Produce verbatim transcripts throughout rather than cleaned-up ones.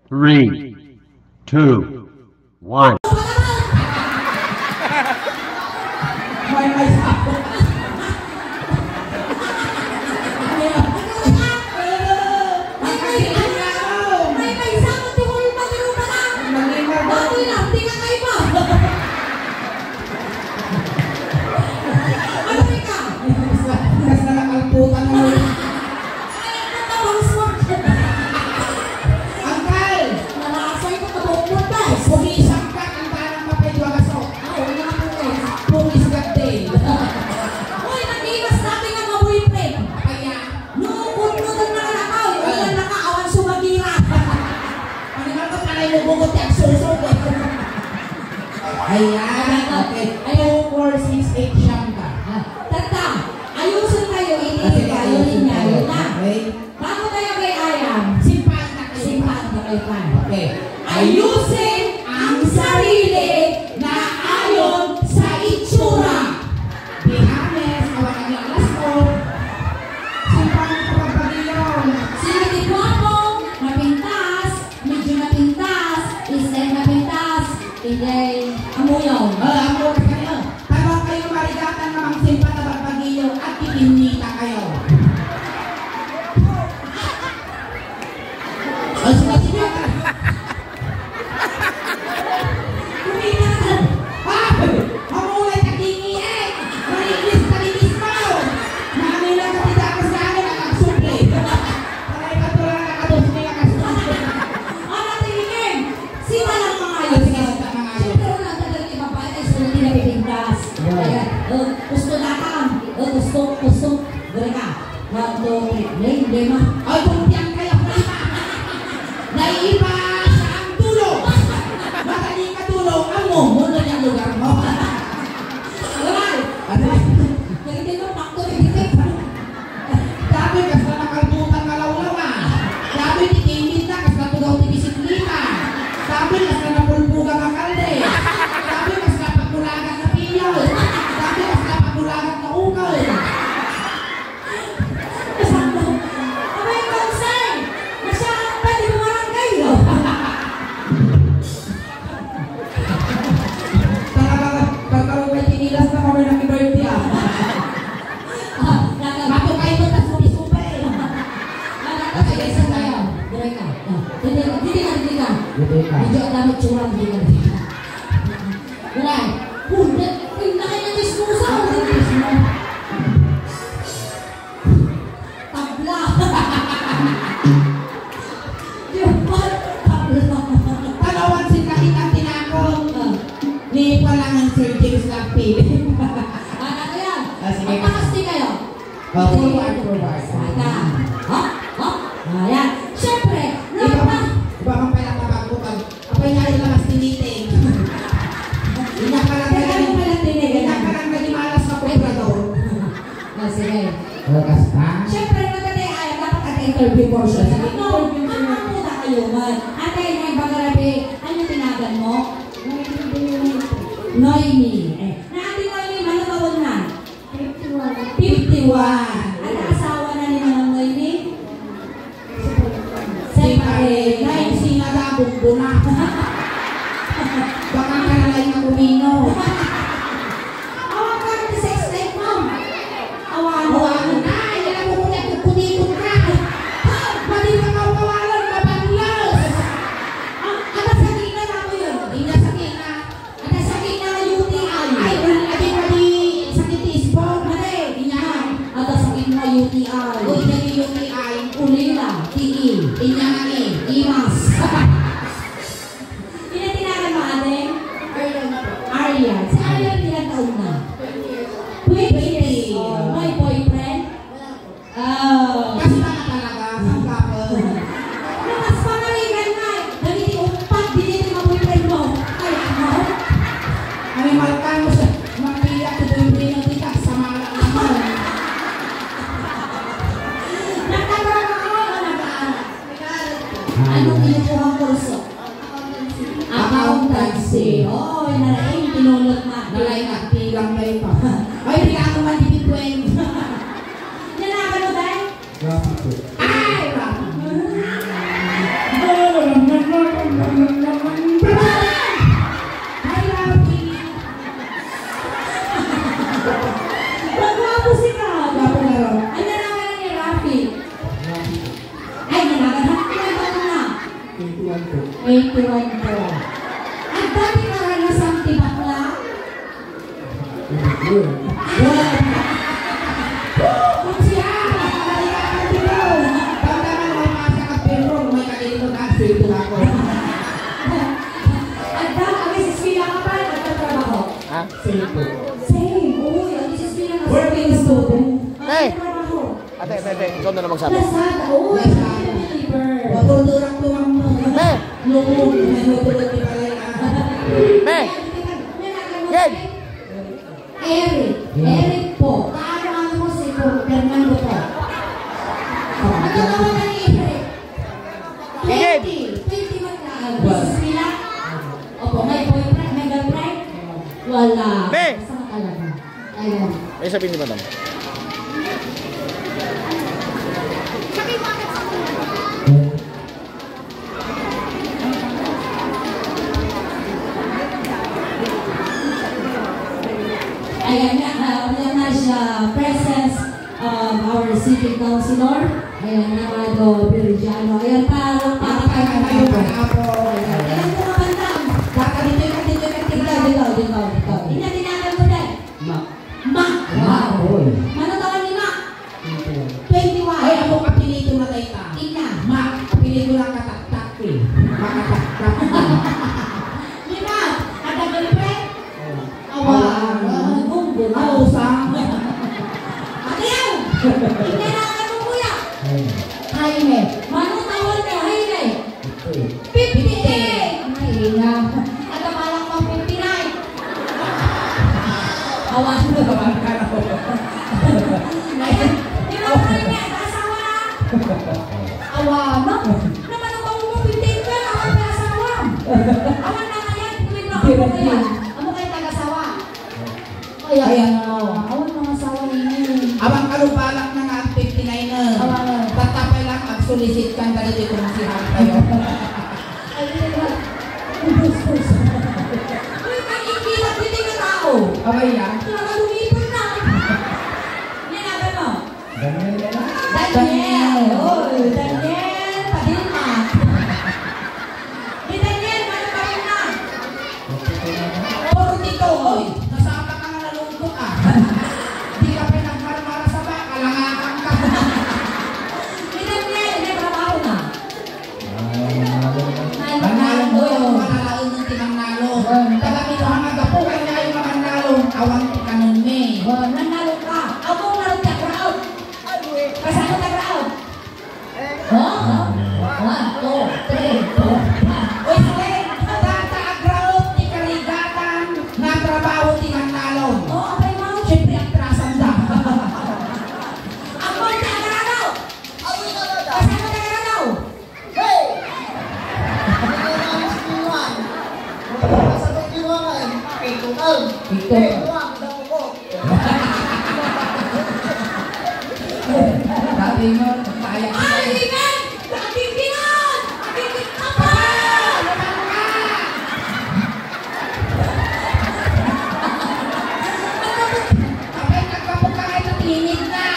Three, two, one. May may sabot. May may sabot ti hulma ti rupa na. Baboy lang, di ka kaiba. Ano ka? Basta, basta nakalputan mo. Ay, ang tawag sa Uncle! Narasay ko, kabukbuk, guys. Pugisan ka, ang tanang papel, wagaso. Ah, oo nga po, guys. Pugis ka din. Uy, nag-iwas dati nga ma-boyfriend. Kaya? No, kung mo doon na nakaw, yung Ah. Wala naka, awan sumagira. Ano nga ka, panay mo bugot yung suso, eh. Ayan, okay. Ayan. Two, four, six, eight, siyam ka. Ah, tata, ayusin kayo, ini, Ah, sige, kayo, ayusin niya, kayo. Yun na. Okay. Bago tayo kay Ayan, Simpaan na kayo. Simpaan na kayo pa. Okay. Ayusin ang sarili na ayon sa itsura. Be honest, awan ang alas mo. Simpaan na kapag pag-iyon. Sino ti guwapo, mapintas, medyo mapintas, isay mapintas, igay amuyaw. Ah, amo ka kayo. Tama kayo, marigatan nga mangsimpa ta bagbagiyo at kikinnita kayo. O, sige, sige. Kumita ka. Ah! Mamulay ka, K K M! Marilis ka, Minis mo! Naamina ka, tita, ako sa akin, ang agsumple. Para ipatuloy na katos nila, kasunod. Ano, Ate Nicole? Sita lang mangayo. Ah, sige, sita mangayo. Siyempre, wala talaga yung babae, ay, sunod nila pipintas. Yeah. Ayan. Oh, gusto na ka. Oh, gusto, gusto. Dali ka. One, two, three. Lay, lima. Ay, kumpiyan kayo. Naiiba sa ang tulo. Madali ka tulo. Ang mo, mundo yung lugar mo. Aray! Ano? Pwede mo, factory defect. Dati, kas na nakalbutan nga lawlaw, ah. Dati, ti timid na, kas natugaw ti bisikleta. Dati, kas na napulpugan nga kalde. Dati, kas na pagkulagan nga piyaw. Dati, kas na pagkulagan nga ukal. Abay, concern! Masya, pwede mo marangay, no? Talaga, pagka may tinilas na kami ng birthday, ah. Ah, talaga. Ako kayo, tas subi-subi. Ah, sige, sige, tayo. Diray ka. Ah, hindi, hindi ka, hindi ka. Hindi ka. Medyo ang dami tsura, hindi ka, hindi ka. Diray. Hundred, pinakay na dispusa, hundred dispusa. Tabla. Di ba? Tabla. Tanawan si Kahit ang tinakot. Ah. Ni Palangan Sir James Lapid. Ah, ano yan? Ah, sige. Magpakasti kayo. Ah, puro ang provide. Sana. Ha? Ha? Ayan. Siyempre, iba pa, iba pang pala tabang ko pag Apay nga yung lamas tiniting. Inya ka lang Kaya naging, yung pala tiniting. Inya ka lang naging malas na kobrador. Ah, sige. O, basta. Siyempre, maganda yung ayaw, dapat ang interview portion. Sige, Ano? Interview mo. Ang apo na kayo, man. Ate, may bagarabi, ano tinagan mo? Noemi. Eh, na Ate Noemi, ano taon na? Fifty-one. Fifty-one. Ano asawa na ni Manang Noemi? Separate. Ay, sinalabog ko na. Baka ka na lang na kumino. Awan ka ng sex life mo. Awan. Awan na. Ay, alam mo, kuya, kukunikot ka. Ha? Pati na kawawalan, mabanlos. Ah, ano sa gina na mo yun? Hindi sa gina. Ada sakit na U T I. Ay, adi, adi, sakit ti ispo. Mare, inya. Ada sakit na U T I. O, inya ti U T I. Ulila, tii. Inya nga ni. Imas. Ina tinagan mo, ate? Aryan. Si Aryan, ilang taon na? Twenty years. Twenty. Oh, may boyfriend? Ah. Basta ka talaga, sangkapon. Nung mas pangarigan nga, dagiti umpat, dagiti maboyfriend mo. Ay, ano? Ay, malkan mo sa, mapiyak ko boyfriend mo, tita, sama lang naman. Nagtatrabaho o nag-aaral? Nag-aaral. Anong inyong kurso? Accountancy. Oy, nalaing tinulot na. Nalaing nagtilang na ito. Ay, di ako Kung siya, balikan dito. Basta man, mapasa ka, pero may kalilito na, sweldo ako. Adda, ang eskwela ka pa, adda trabaho. Ha? Same po. Same. Uy, ang eskwela na. Working student. Hey! Ano trabaho? Ate, ate, ate, ikaw na lang magsabi. Lazada. Uy, Lazada. Deliver. Waburdurak po, ma'am. Hey! Lumugi na yung tulog ni Palay, ah. Hey! Hey! Eric. Eric po. Kaano-ano mo si Fernando po? Ano ba ni Eric? Sige. Twenty. Twenty man na. Gusto nila? Opo, may boyfriend, may girlfriend? Wala. Be! Saan ka talaga? Ayan. Ay, sabihin ni Madam. Ayan nga, ah, ayan na siya, presence of our city councilor. Ayan, Amado Viridiano. Ayan, palakpakan tayo. Ayan, ayan po, kabantam. Dito, dito, dito, dito. Dito, dito, dito. Ina, tinagan mo, Day. Ma. Ma. Ma, oy. Mano taon ni Ma? Twenty-one. Twenty-one. Ay, ako, apelido na tayo ta. Ina. Ma, apelido na kataktak, eh. Makataktak. Ni Ma, ada girlfriend? Oh. Awa. Awa. Ah, gumbo. Awa, sa. Ate, yaw! Ina na, ano, kuya? Ay. Jaime. Mano taon ni Jaime? Fifty-eight! Ay, nga. At ang anak mo, fifty-nine. Awan. Awan ka na po. Ayan. Di ba, pwede niya, asawa na? Awan, no? Naman ang bango mo, fifty-eight ka, awan ka asawa. Awan na nga yan, tuwing na ako kaya. Amo kayo taga-asawa. Ay, ay, ano? Awan mga asawa ninyo. Awan kalubalak na nga ag fifty-nine na. Awan na. Tatapay lang ag-solicit kan dagiti konsehal tayo. Ay, di ba? Ubus-ubus. Uy, pag-ikilat dito yung tao. Abay, ah. Talaga lumipad na. Yan, ano mo? Daniel na lang. Daniel. Daniel. Oh, Daniel Padilla. Ni Daniel, ano pa rin na? Forty-two, oy. Nasapa ka nga nalungkot, ah. Di ka pa nagmarmara sa baka, langakan ka. Ni Daniel, may trabaho na. Ah, Manalo. Manalo. Manalo, oy, ang malalaon ng tinangnalo. Taga Pinohan, agapuan niya yung Manalo. Awan ti kanunmi. Oh, nanalo ka. Ako, nalo ka, proud. Kasama ka, proud. Oh, oh. One, two, three, four, five. Uy, sige, data agraot ti karigatan nga trabaho ti Manalo. Oh, apay mo? Siyempre, atrasan da. Ako ti agrado. Kasama ti agrado. Hey! Ito. Ito. Dati mo, kaya ko. Ay, Amen! Aking Pinoy! Aking Pinoy! Apay, nagpapuka kayo, timid na.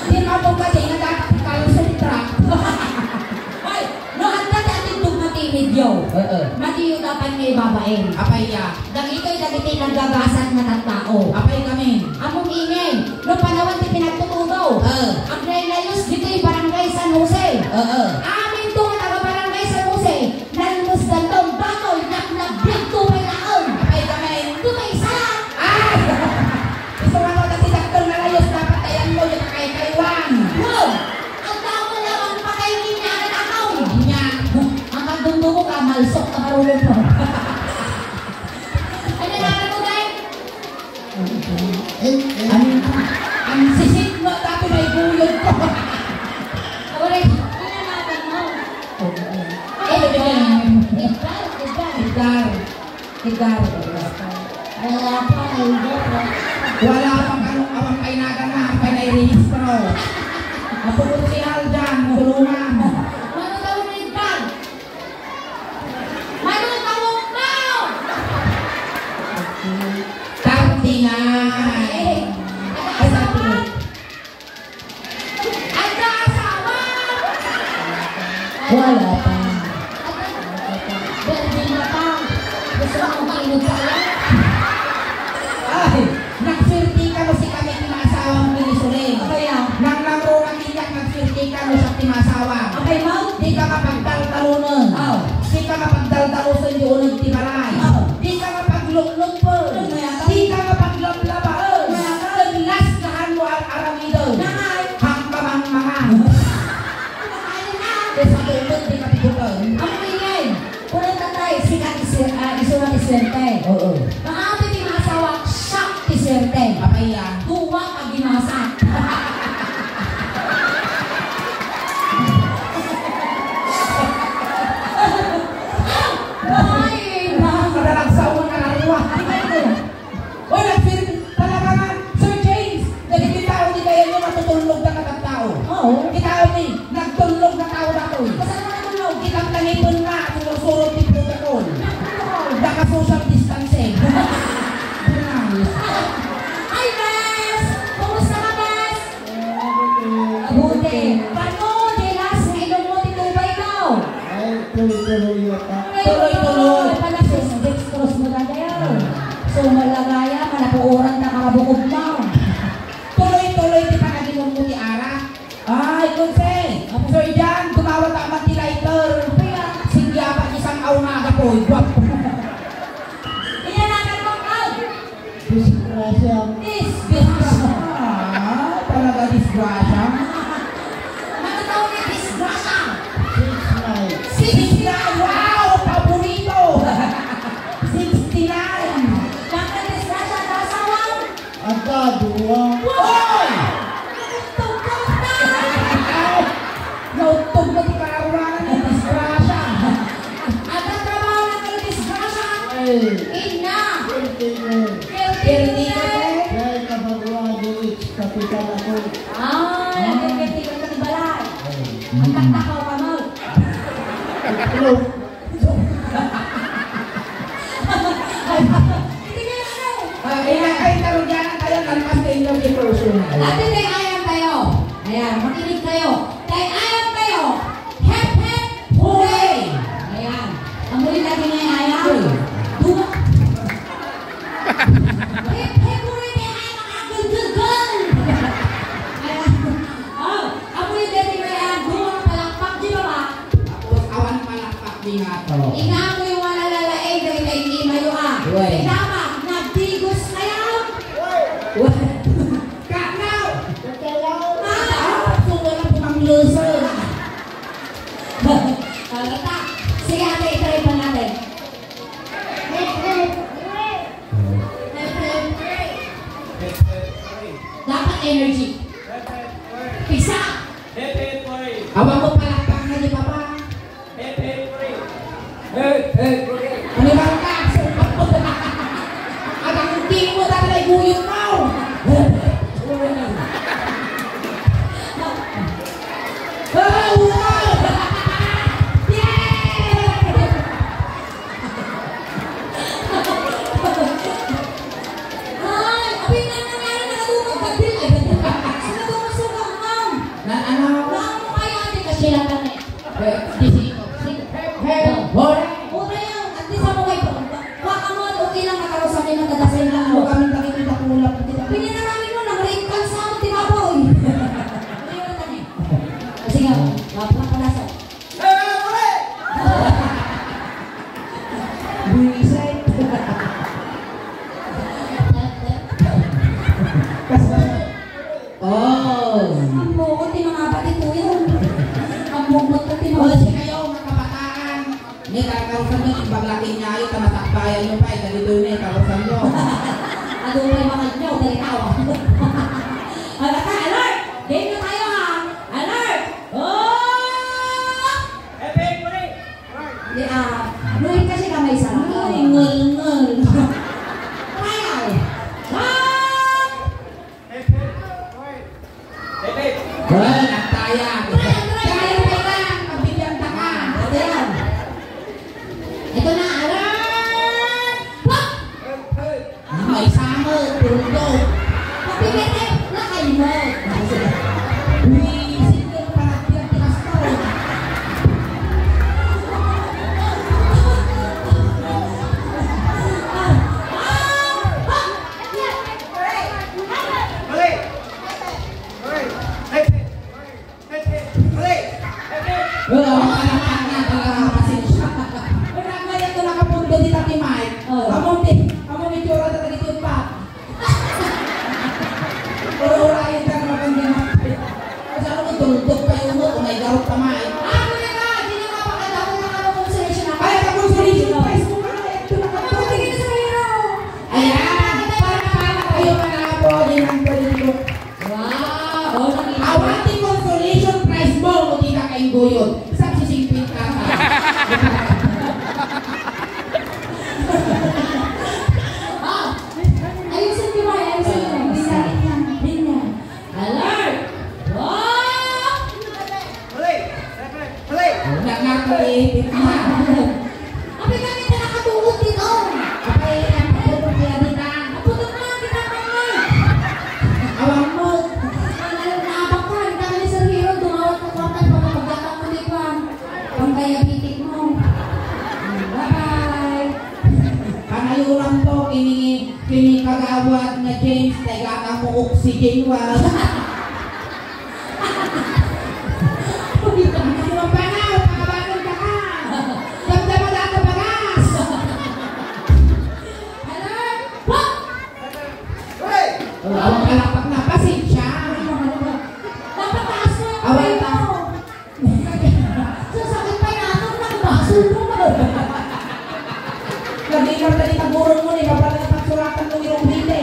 Di mapuka, di na dapat ikaw sa trap. Ay, no, handa ti atindog nga timid yo. Oo. Madiyo dapat nga ibabain. Apay, ya. Dagitoy dagiti naggagasat nga tattao. Apay kami. Ammom ingen, no panawen ti pinagtutudo. Ah. Agnaylayos ditoy Barangay San Jose. Oo. Aminto nga taga Barangay San Jose, nalmusdanton datoy, nagbiagto pay laeng. Apay kami. Dumaysa. Ah! Isu nga no, dati dakkel nga layos, dapat ayanmo, di ka kaykaywan. Wow! Ang tao mo lang, ang patay, hindi niya anak ako. Niya. Ang kagdumdumo ka, malsok ka marunong mo. Ano na mo, Day? Eh, eh. Ang, ang sisit mo, dati may guyod ko. Awaray, ano na mo? Eh, Edgar, Edgar, Edgar. Edgar. Edgar. Wala pa, Edgar. Wala pa, ano, awang kainagan na, ang panay rehistro. Ang puputihal dyan, tulungan. Ano daw ni Edgar? Manong tawag mo! Thirty-nine. Ay, thirty-nine. Ang asawa! Wala pa. Virgin na pa. Gusto mo kong kinugsayan? Ay, nag-thirty Dua. Hoy! Nautog ka, basta! Nautog na ti kaaruanan, disgrasya! Adda trabaho na kayo, disgrasya! Ay. Inna! Caretaker. Caretaker, eh? Ay, kabaguan, it's kapitan ako. Ah, nagka-caretaker ka ng balay. Ay. Ang taktakaw ka mo. Hello. Hindi nga, ano? Ah, eh, ay, tarugyanan tayo, kalpas na interview person. Ate, kay ayam tayo. Ayan, makinig kayo. Kay ayam tayo. Hep, hep, hooray! Ayan. Ang muli lagi nga ayam. Dua. Hep, hep, hooray, kay ayam ang agul-gulgul. Ayan. Oh, ang muli lagi nga ayam. Dua, palakpak, di ba ba? Tapos, awan palakpak. Ingato. Ingato yung wala lalaeng dagiti imayo a. Uy. Dapat nagtigos kayo. Uy. Kakaw. Kakaw. Ah, suko na po ang loser. Alata. Sige, ate, itry pa natin. Dapat energy. Pisa. Awan mo palakpak na di, Papa. Hep, hep, hooray! Hep, hep, hooray! Ano ba ang kaso? Agangkin mo dati na iguyod mo! Hep, hep, hooray! Ah, wow! Yay! Ay, apay nga nangyari, nakadungog ka din. Ay, sino ba masuka, ma'am? Na, ano? Ma'am, kaya ate, kasilatan eh. Eh, di si, si, eh, hore. Hore yan. At least ako kay, wa ka mo, okay lang, nakaro sa akin, nagdadasal lang. Ano kami, nakikita ko, wala po kita. Pinanarami mo, nang-rape ka sa ako, di ba, boy? Ano yung mata niya? Sige, wala pa nasa. Eh, hore! Buwisit. Kas-, Oh. Ang bukod ti mga batid, kuya. Ang bukod ti mga... Hoy, sikayo, mga kabataan. Ni, kakarusan nyo, ti baglakin nyo, ay, tamasakbayan nyo pa, eh, dagito ni, karusan nyo. Adu pay mga nyo, dali tao. Alata, alert! Game na tayo, ha? Alert! Oh! Epic, pare! Di, ah, luwit kasi kamay sa... Ay, ngol-ngol. Trial! One! Hoy, nagtaya. Kaya pa lang, mabigyan ka ka. Ayan. Ito na, aray! Pop! Ay, may sama, tulog. Mabigyan tayo, lakay mo. Buwisit yung panagpiyag ni Pastor. Ah! Ah! Ah! Mali! Mali! Mali! Mali! Wala, wala, wala, wala, pasensya. Wala, wala, ito nakapunto di Tati Mike. Oh. Amo ti, amo may tsura na dagiti pa. Ura-ura, ayun ka naman din. Kasi ano, tuldok kayo mo, kung may garot ka, Mike. Ah, wala ka, di na mapakita kung ano consolation ako. Ay, ang consolation prize mo nga, ito na ka. Ano, sige, sa hero. Ayan, para, para kayo, mga apo, din ang politiko. Wow! Oh, nakita. Awan ti consolation prize mo, o di ka kaingguyod. Sa sisingpit ka pa. Ah! Ayusin niyo ba? Ayusin niyo. Linya. Linya. Alert! Wow! Huli! Huli! Una nga ko eh, di pa. Apay kami na nakatuon dito. Apay, ang pagpupulya di ka. Ang putok na, kita pa nga. Awang mo. Ang alam na abak ka, ang dami ni Sir Hero, dumawat ka kwarta, pagkapagkakang mo di pa. Pang diabetic mo. Bye-bye. Panayuran po, kini, kini kagawad nga James, taga ka mo oxygen, wa. Uy, ang mga panaw, pakabagan ka ka. Damdama ka ka bagas. Alam? Wah! Oh, awang palakpak na. Pasensya. Dapat taas mo yung Awang tayo. Taas. Sasakit pa yung atong na, baso mo. Lagi ka tadi tagurong mo, ni, mapala na pagsuratan mo yung hili.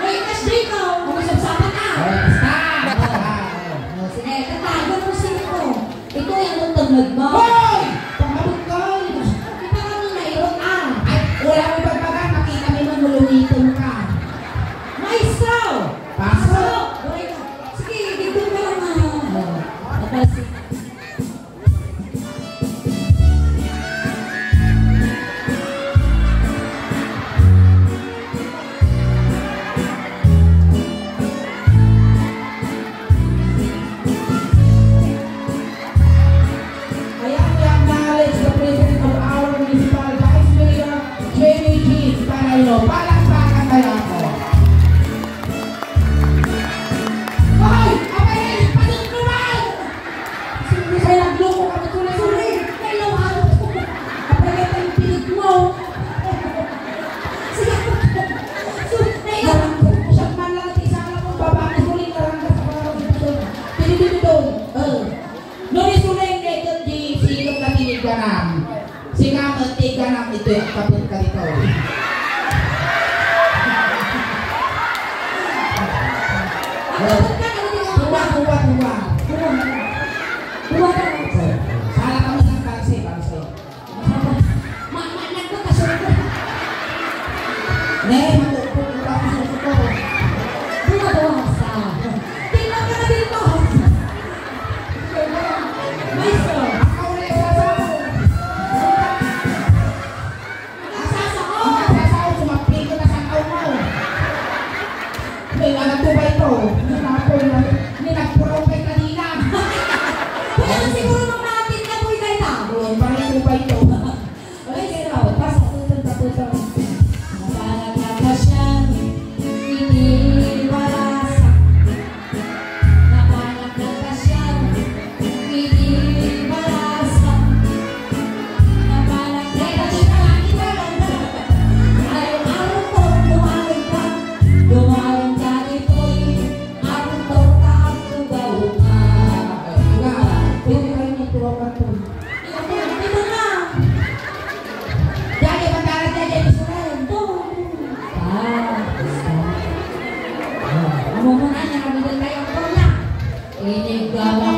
May cash day ka. Kung masapsapat ka. Oh, basta. Oh, sige, tatago mo sino ko. Ito yung tungtungod mo. Hoy! Pangabot ka! Ipangabot na irot, ah. Ay, wala mo pagbaga. Makita mo man, mulungiton ka. Maestro! Pasok! Pasok! Sige, dito ka lang, ah. Oh.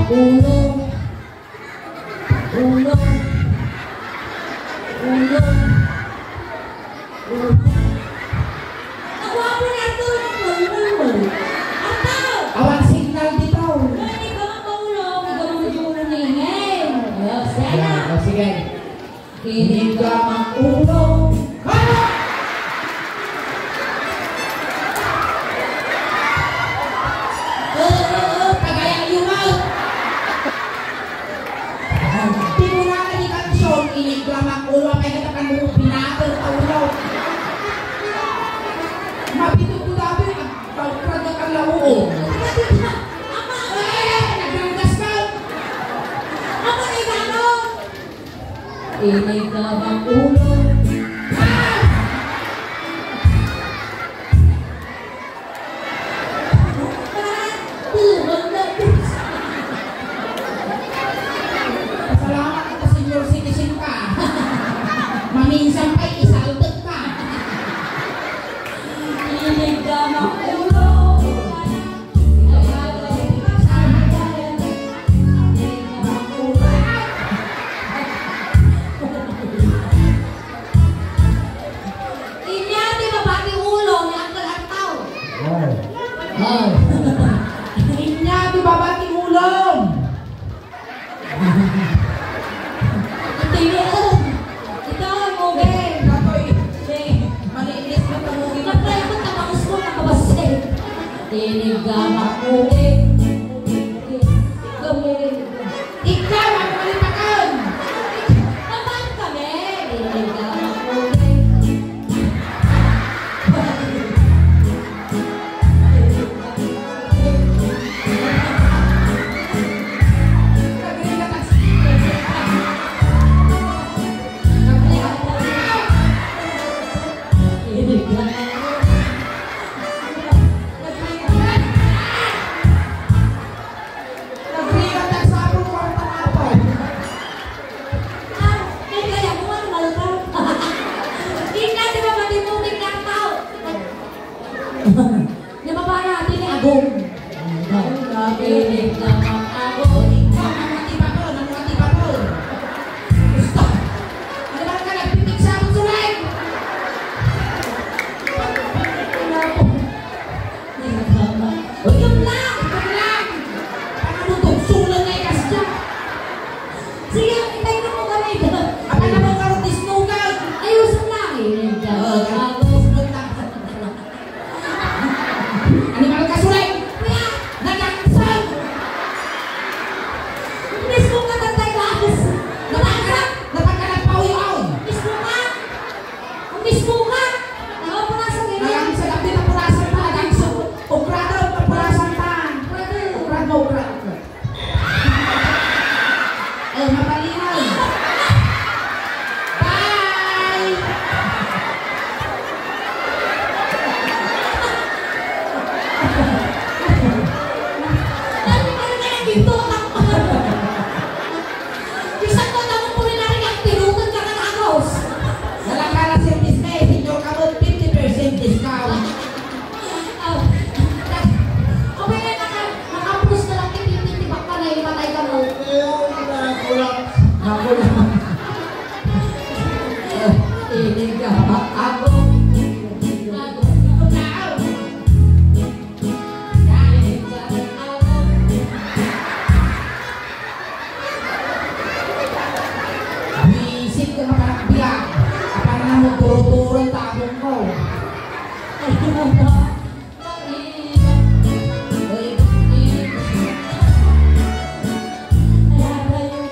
Ulo. Ulo. Ulo. Ulo. Nagwapo ni Arthur, Arthur. Arthur! Awan signal dito. Ay, ikaw ang pangulo, ikaw ang ulo ni Ingay. Yes, yan na. Yan, o, sige. Inig ka ang ulo. Ah! Oo, oo, pagayayo mo. Di mo na ni kansion, inig ka ang ulo, apay ka takan mo, binato ang ulo. Mabitog ko dati, ang pagkada ka na, oo. Ama, ay, ay, ay, naganggas ka. Ama, ay, ano? Inig ka bang ulo? Ah! Parang tulog na. Salamat ka, senior citizen ka. Maminsan pa, isaltek ka. Inig ka bang ulo? Inya ti baba ti ulo ni Uncle Artaw. Wow. Wow. Inya ti baba ti ulo. Ito yun. Ito, movie. Ako'y malinis na pangugi. Napayakot na bangus ko, nakabasay. Tinigama ko, eh. Ikaw ang malipakan. Papan kami. Tinigama ko, eh. Nagrigat, nagsapul, kwarta nga pa. Ah, kay kaya mo nga, mahal ka. Di nga, di ba, matimuting nga tao? Di ba, para, di ni Agong. Ay, grabe. Di ka mag-agong. Ikaw, nang matipa ko, nang matipa ko. Gusto. Ano ba ka nagpipigsabot sa live? Uy, yun lang! Yun lang! Paano mo tugsulan na ikas dyan? Sige, itay na mo kami. Apa na mo karong disnugan? Ayusin lang. Oo, disnug lang. Animal ka, Sulay! Kuya! Nagkaksag! Disnug ka, tatay, guys! Napagka-, napagka nagpawiaw! Disnug ka! Ang mismo ka! Nakapunasan ka niya! Nagkaksag, abdi, napunasan ta, nagkaksag. Ukrado, napunasan ta. Ukrado. Ukrado, ukrado. Eh, mapalinaw. Bye! Ano ka na naging tutak pa? Bisan ko tamo po rin narin ang tinutan ka ng agos. Wala ka na service na eh. Senior ka mo, fifty percent discount. Ah, okay na, naka-, naka-plus na lang, fifty, fifty back ka na, imatay ka mo. Oo, nakulang. Nakulang. Hindi ka pa ako. Ako. Buwisit ka nga parang biag. Apay na mo, turo-turo ang tabong mo. Ay, ano ba? Uy. Ay, aray, yung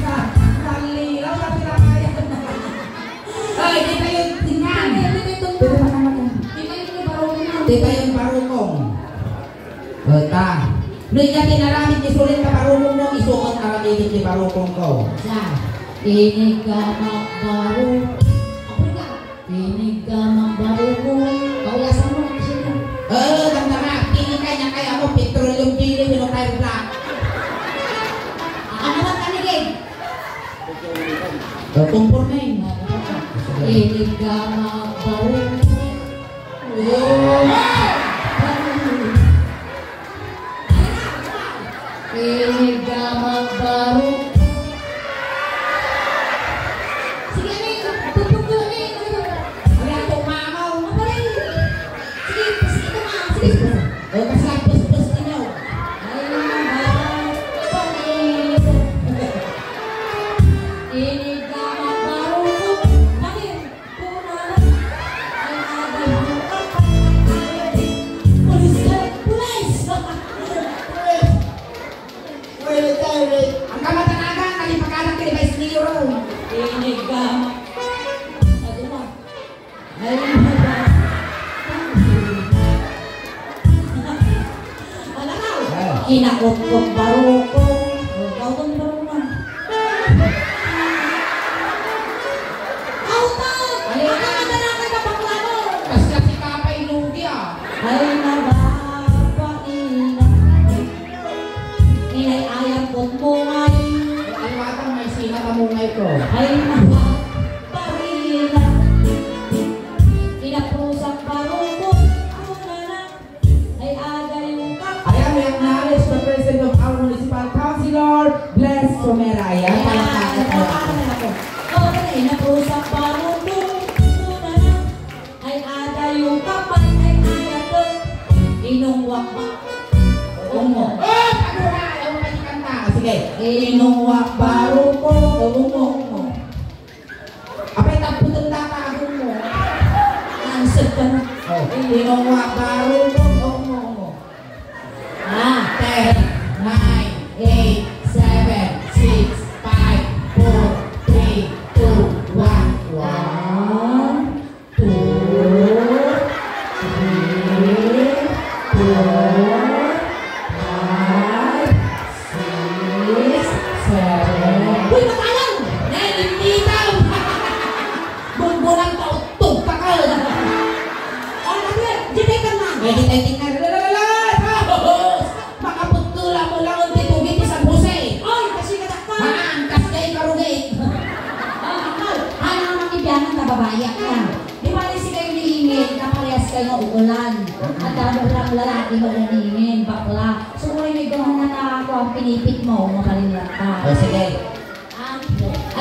na, nalilaw na pinakayan. Ay, di kayo tingnan. Hindi, hindi, hindi, hindi. Pwede ba naman yan? Di kayo ni Barong na. Di kayo ni Barong. O, ta. No, iya tinaramid ni Sulit na Barong mo, isuot aramid ni Barong ko. Sa, ini ka magbarong. Ako ka. Ini ka magbarong. Kaulasan mo, sino? Eh, tanda na. Pili kayo na kaya mo, petroleum jelly, pero tayo black. Ano ba, Kanigig? Eh, kumpor na yun. Inig ka magbarong. Inigamak baro. Sige, Amin. Tupok ko, Amin. Ano? Wala akong mamaw. Maparay. Sige, sige, ito, ma. Sige, sige. O, kasi ang puspos, ino. Ay, naman. Inigamak baro. Amin. Pulis! Pulis! Pulis! Ang kamatanagan, nalipakanan kay Vice Mayor. Inigamak. Ay, kinakutkot baruko. O, kauton baruko na. Kauton! Ano? Ano ka na ka baklano? Basta si Papa Ilugi, ah. Ay, nababa, ina. Inay ayam kot mungay. Ay, matang may sina ka mungay ko. Ay, nababa, ina. Inaprusak baruko. Ay, adayo ka. Ayan, we acknowledge the presence of our municipal councilor, Bless Somera. Ayan, palakpakan, palakpakan. O, dali, naprusak baruko. Ay, adayo ka, pay, ay, ayato. Inungwak ba? Umo. O, pagura, ayaw pa ikanta. Sige. Inungwak baruko. Umo, umo. Apay, taputan ta ka, agum mo. Answer ka na. O, inungwak baruko, umo, umo. Ah, ten, nine, eight, seven, six, five, four, three, two, one. One, two, three, four, five, six, seven. Uy, makalang! Naimbitaw! Bunbunan ka, uttog ka ka! O, ano yan? Di tayo ka na! Ay, di tayo tingnan. Lalala! Tapos! Makaputula mo lang ang titugit ni San Jose. Oy, kasi kadakta. Haan, kas kay karugit. O, akal, haan ang makibiyanan ka, babae ka. Di ba, si kayo ni Ingin, kaparehas kayo nga ugulan. At damo lang lalaki mo ni Ingin, bakla. So, kung may gawan na ta ako, ang pinipit mo, mapalinlat ka. O, sige. Ah,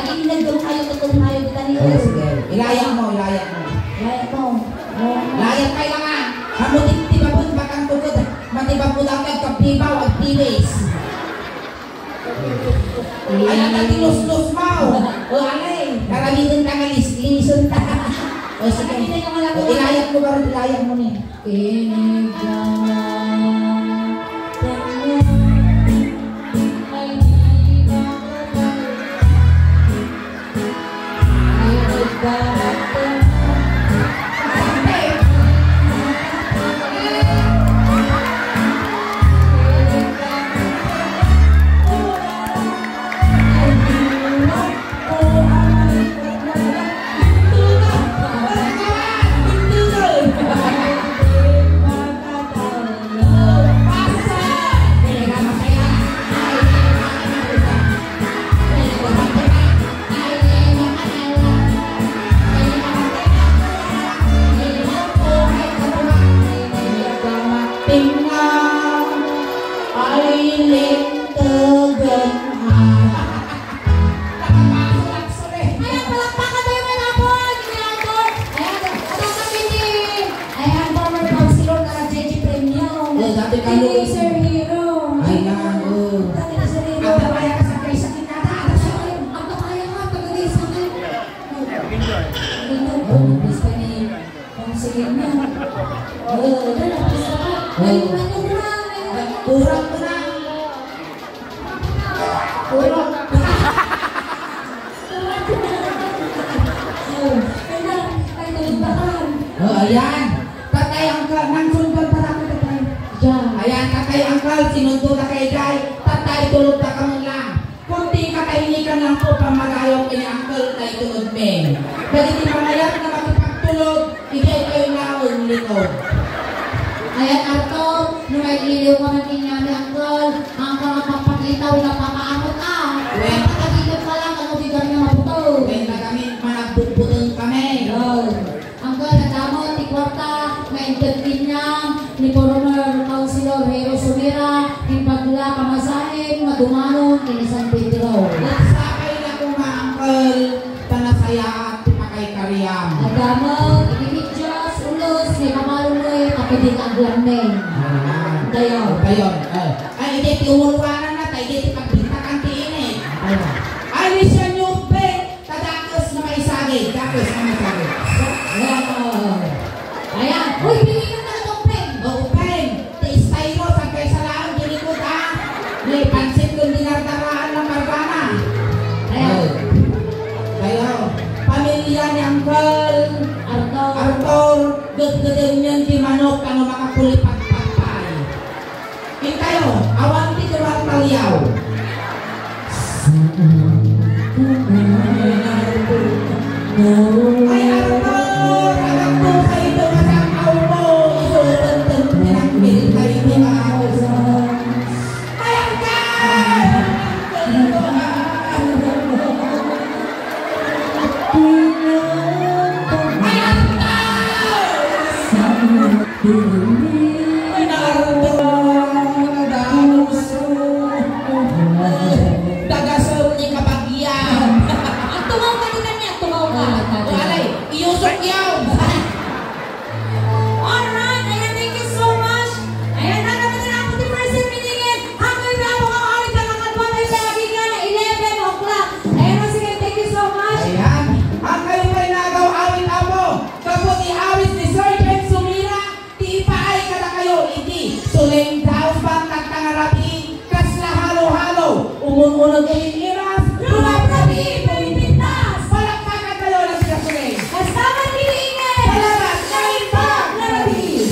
aging nagdum kayo, tutung kayo, kita ni. O, sige. Ilayak mo, ilayak mo. Ilayak mo. Ilayak mo. Ilayak kayo nga. Kamuting tibabon, bakang tukod. Matibabon ang nagkapibaw, agpiwis. Ay, ang katiluslos mo. O, alay. Karamihan ka nga lislison ta. O, sige. Ilayak mo, ilayak mo ni. Ayan, palakpakan tayo, mga apo. Ayan, ayan, ayan, ayan, ayan, ayan, former councilor na J J Premio. O, dati ka, Sir Hero. Ay, na, o. Dati na Sir Hero. Ang papaya ka sa Grace Akin, nata, ata siya. Ang papaya ka, taga Grace Akin. Ito, o, gusto ni Councilor na. O, dala, gusto ka. Ay, ano na, ay, ano na. Kurang ko na. Kurang. Kurang. O, kaya, kaya tulog na ka. O, ayan. Tatay, ang ka-, nang sundan pa ako, tatay. Diyan. Ayan, tatay, uncle, sinundo na kayo, day. Tatay, tulog na ka muna. Kunti katahimikan lang po, pamagayaw kini uncle, tay tulog men. Dagiti manayat nga makipagtulog, idiay kayo naon, likod. Ayan, Arto, no magliliw ka man kanyami, uncle, ang ka nga pagpakitaw, napakaamot, ah. Wen. Pagkakilid ka lang, ano, di ka rin nga mabuto. Wen, nagamin, managbutbuteng kami. Yun. Uncle, nadamo ti kuarta, may Tumanon ken ni San Pedro. Nagsakay na koma, Uncle, ta nasayaat ti pakaykariam. Agdamag iti medyas, ulos, ni pamarumoy, tapno di ka aglammeng. Ayan. Dayon. Dayon. Eh, ay, idi ti umulwanan na, ta idi ti pagbintakan ti init. Ayan. Ay, ni Sian Yupeng, ta dakes nga maisagid, dakes nga maisagid. Ayan, oh. Ayan. Uy, pilitan na itong pen. Oo, pen. Ti styro, saan kayo sa laang, di likod, ah? Ni pansit kung dinardaraan ng Margana. Ayan. Oh. Kayo, pamilya ni Uncle Arthur. Arthur, gudguden niyan ti manok, kano makapuli pagpagpay. Intayo, awan ti tumartaliaw. Ay, Arthur, agagtusay ito, masakaw mo. Isurenten pinangkil tayo ni Maus. Ay, Arthur! Ay, Arthur! Ay, naarto. Dagasem ni kabagian. Agtumaw ka, di kanya, agtumaw ka. O, alay, iyusok yaw. Alright, ayan, thank you so much. Ayan, nakapatid na po ti first meeting. Hanggang na po ang awit na nakadwa tayo sa aking nga na eleven o'clock. Ayan, sige, thank you so much. Ayan. Ang kayo pa'y nagaw awit, apo. Kapo ti awit ni Sergeant Sumira. Ti ipaay kadakayo iti Suleng Dausban, tagtangarabi, kasla halo-halo, umun-uneg iti iras, rumabrabi, pumipintas. Palakpakan tayo na sila Suleng. Kasama ni Ingay. Salamat, naimbag nga rabii.